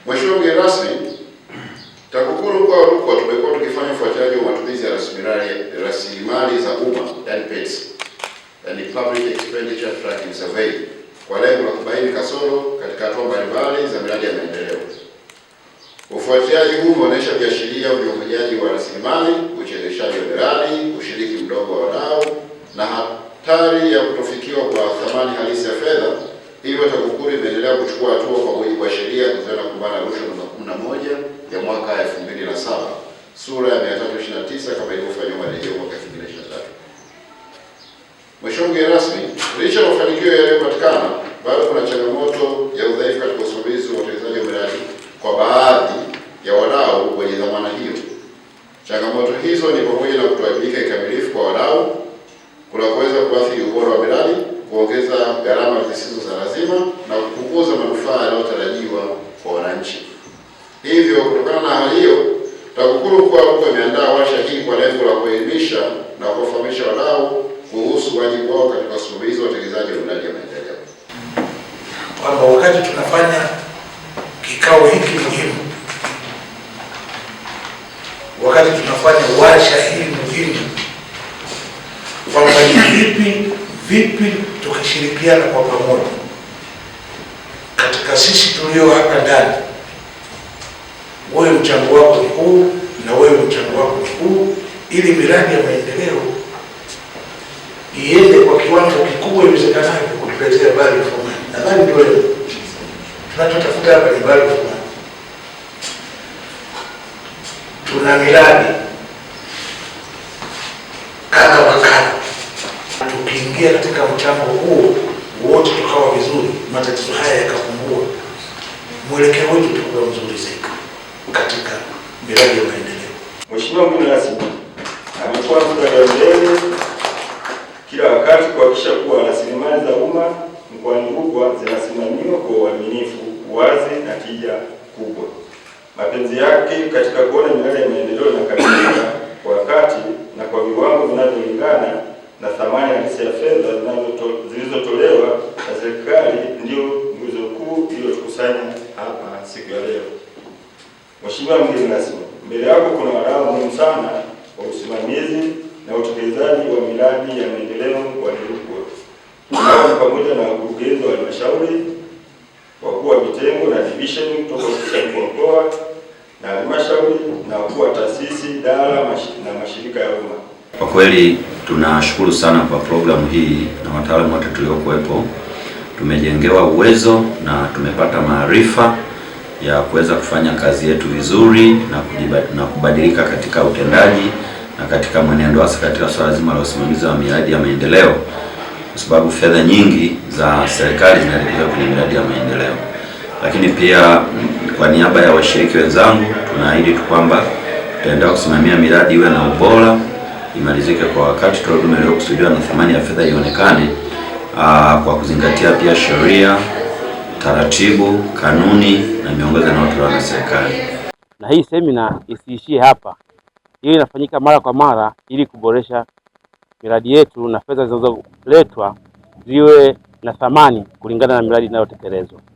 Mheshimiwa mgeni rasmi, TAKUKURU mkoa wa Rukwa tumekuwa tukifanya ufuatiliaji wa matumizi ya rasilimali za umma, yani PETS, yani Public Expenditure Tracking Survey, kwa lengo la kubaini kasoro katika hatua mbalimbali za miradi ya maendeleo. Ufuatiliaji huu umeonyesha viashiria vya uvujaji wa rasilimali, ucheleweshaji wa miradi, ushiriki mdogo wa wadau na hatari ya kutofikiwa kwa thamani halisi ya fedha. Hivyo TAKUKURU imeendelea kuchukua hatua kwa mujibu wa sheria ya kuzuia na kupambana na rushwa namba 11 ya mwaka 2007 sura ya 329 kama ilivyofanyiwa marejeo mwaka 2023. Mheshimiwa mgeni rasmi, licha ya mafanikio yaliyopatikana, bado kuna changamoto ya udhaifu katika usimamizi wa utekelezaji wa miradi kwa baadhi ya wadau wenye dhamana hiyo. Changamoto hizo ni pamoja na kutowajibika kikamilifu kwa wadau, kuna kuweza kuathiri ubora wa miradi, kuongeza gharama zisizo za lazima na kupunguza manufaa yanayotarajiwa kwa wananchi. Hivyo, kutokana na hali hiyo, TAKUKURU mkoa wa Rukwa imeandaa warsha hii kwa lengo la kuelimisha na kuwafahamisha wadau kuhusu wajibu wao katika usimamizi wa utekelezaji wa miradi ya maendeleo. Kwamba wakati tunafanya kikao hiki muhimu, wakati tunafanya warsha hii muhimu, kwamba ni vipi vipi tukishirikiana kwa pamoja katika sisi tulio hapa ndani, wewe mchango wako ni huu na wewe mchango wako ni huu, ili miradi ya maendeleo iende kwa kiwango kikubwa iwezekanavyo kutuletea value for money. Nadhani ndio leo tunachotafuta hapa ni value for money. Tuna miradi kadha wa kadha, tukiingia katika mchango huo wote tukawa vizuri, matatizo haya yakapungua, mwelekeo wetu utakuwa mzuri zaidi katika miradi ya maendeleo. Mheshimiwa mgeni rasmi amekuwa mstari wa mbele kila wakati kuhakikisha kuwa rasilimali za umma mkoani Rukwa zinasimamiwa kwa uaminifu, uwazi na tija kubwa. Mapenzi yake katika kuona miradi ya maendeleo inakamilika kwa wakati na kwa viwango vinavyolingana na thamani halisi ya fedha zilizotolewa na serikali ndiyo nguzo kuu iliyotukusanya hapa siku ya leo. Mheshimiwa mgeni rasmi, mbele yako kuna wadau muhimu sana wa usimamizi na utekelezaji wa miradi ya maendeleo mkoani Rukwa. Hao ni pamoja na wakurugenzi wa halmashauri, wakuu wa vitengo na division kutoka ofisi ya mkuu wa mkoa na halmashauri na wakuu wa taasisi, idara na mashirika ya umma. Kwa kweli tunashukuru sana kwa programu hii na wataalamu wote tuliokuwepo. Tumejengewa uwezo na tumepata maarifa ya kuweza kufanya kazi yetu vizuri na kubadilika katika utendaji na katika mwenendo, hasa katika swala zima la usimamizi wa miradi ya maendeleo, kwa sababu fedha nyingi za serikali zinaelekezwa kwenye miradi ya maendeleo. Lakini pia kwa niaba ya washiriki wenzangu, tunaahidi tu kwamba tutaendelea kusimamia miradi iwe na ubora, imalizike kwa wakati, toa huduma iliyokusudiwa na thamani ya fedha ionekane, kwa kuzingatia pia sheria, taratibu, kanuni na miongozo inayotolewa na serikali. Na hii semina isiishie hapa, hii inafanyika mara kwa mara ili kuboresha miradi yetu na fedha zinazoletwa ziwe na thamani kulingana na miradi inayotekelezwa.